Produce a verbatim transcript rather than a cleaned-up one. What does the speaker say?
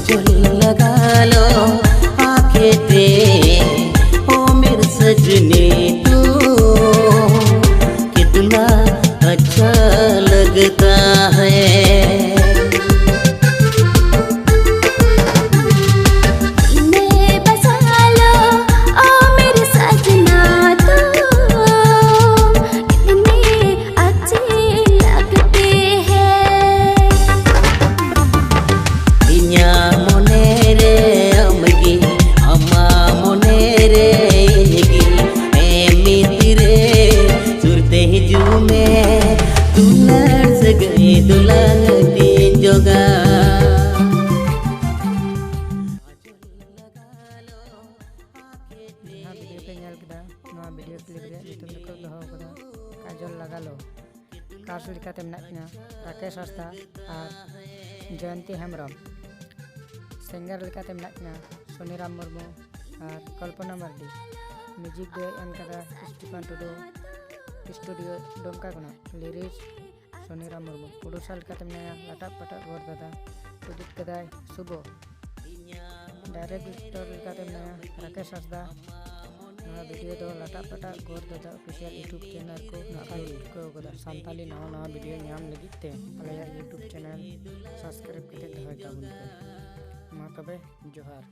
चल लगा लो आंखें ते, ओ मेरे सजनी तू, कितना अच्छा लगता है। मैं बसा लो, ओ मेरे सजना तू, कितने अच्छे लगते हैं। ᱤᱧᱟᱹᱜ ᱢᱚᱱᱮ ᱨᱮ ᱟᱢᱜᱮ, ᱟᱢᱟᱜ ᱢᱚᱱᱮ ᱨᱮ ᱤᱧᱜᱮ, ᱮ ᱢᱤᱛᱨᱮ ᱥᱩᱨᱛᱮ ᱦᱤᱡᱩᱜ ᱢᱮ, ᱫᱩᱞᱟᱹᱲ ᱥᱟᱹᱜᱟᱹᱭ ᱫᱚᱞᱟᱝ ᱦᱟᱹᱴᱤᱧ ᱡᱚᱜᱟ᱾ ᱡᱟᱦᱟᱸ ᱵᱷᱤᱰᱤᱭᱳ ᱯᱮ ᱧᱮᱞ ᱠᱮᱫᱟ, ᱱᱚᱣᱟ ᱵᱷᱤᱰᱤᱭᱳ ᱠᱞᱤᱯ ᱨᱮᱭᱟᱜ ᱧᱩᱛᱩᱢ ᱫᱚᱠᱚ ᱫᱚᱦᱚ ᱟᱠᱟᱫᱟ ᱠᱟᱡᱚᱞ ᱞᱟᱜᱟᱞᱳ᱾ ᱠᱟᱥᱴ ᱞᱮᱠᱟᱛᱮ ᱢᱮᱱᱟᱜ ᱠᱤᱱᱟ ᱨᱟᱠᱮᱥ ᱦᱟᱸᱥᱫᱟ ᱟᱨ ᱡᱚᱭᱚᱱᱛᱤ ᱦᱮᱢᱵᱨᱚᱢ᱾ ᱥᱤᱝᱜᱟᱨ ᱞᱮᱠᱟᱛᱮ ᱢᱮᱱᱟᱜ ᱠᱤᱱᱟ ᱥᱚᱱᱤᱨᱟᱢ ᱢᱩᱨᱢᱩ ᱟᱨ ᱠᱚᱞᱯᱚᱱᱟ ᱢᱟᱨᱰᱤ᱾ ᱢᱤᱣᱡᱤᱠ ᱫᱚᱭ ᱮᱢ ᱠᱟᱫᱟ ᱥᱴᱤᱯᱷᱟᱱ ᱴᱩᱰᱩ, ᱥᱴᱩᱰᱤᱭᱳ ᱰᱩᱢᱠᱟ ᱠᱷᱚᱱᱟᱜ᱾ ᱞᱤᱨᱤᱠᱥ ᱥᱚᱱᱤᱨᱟᱢ ᱢᱩᱨᱢᱩ᱾ ᱯᱨᱚᱰᱩᱥᱟᱨ ᱞᱮᱠᱟᱛᱮ ᱢᱮᱱᱟᱭᱟ ᱞᱟᱴᱟᱜ ᱯᱟᱴᱟᱜ ᱜᱚᱨ ᱫᱟᱫᱟ, ᱩᱫᱩᱜ ᱠᱟᱫᱟᱭ ᱥᱩᱵᱷᱚ᱾ ᱰᱟᱭᱨᱮᱠᱴᱚᱨ ᱞᱮᱠᱟᱛᱮ ᱢᱮᱱᱟᱭᱟ ᱨᱟᱠᱮᱥ ᱦᱟᱸᱥᱫᱟ᱾ ᱱᱚᱣᱟ ᱵᱷᱤᱰᱤᱭᱳ ᱫᱚ ᱞᱟᱴᱟᱜ ᱯᱟᱴᱟᱜ ᱜᱚᱨ ᱫᱟᱫᱟ ᱚᱯᱷᱤᱥᱤᱭᱟᱞ ᱭᱩᱴᱩᱵᱽ ᱪᱮᱱᱮᱞ ᱠᱚ ᱟᱯᱞᱳᱰ ᱴᱷᱤᱠᱟᱹ ᱟᱠᱟᱫᱟ᱾ ᱥᱟᱱᱛᱟᱞᱤ ᱱᱟᱣᱟ ᱱᱟᱣᱟ ᱵᱷᱤᱰᱤᱭᱳ ᱧᱟᱢ ᱞᱟᱹᱜᱤᱫ ᱛᱮ ᱟᱞᱮᱭᱟᱜ ᱭᱩᱴᱩᱵᱽ ᱪᱮᱱᱮᱞ ᱥᱟᱵᱥᱠᱨᱟᱭᱤᱵᱽ ᱠᱟᱛᱮ ᱫᱚᱦᱚᱭ ᱛᱟᱵᱚᱱ ᱯᱮ᱾ ᱢᱟ ᱛᱚᱵᱮ, ᱡᱚᱦᱟᱨ᱾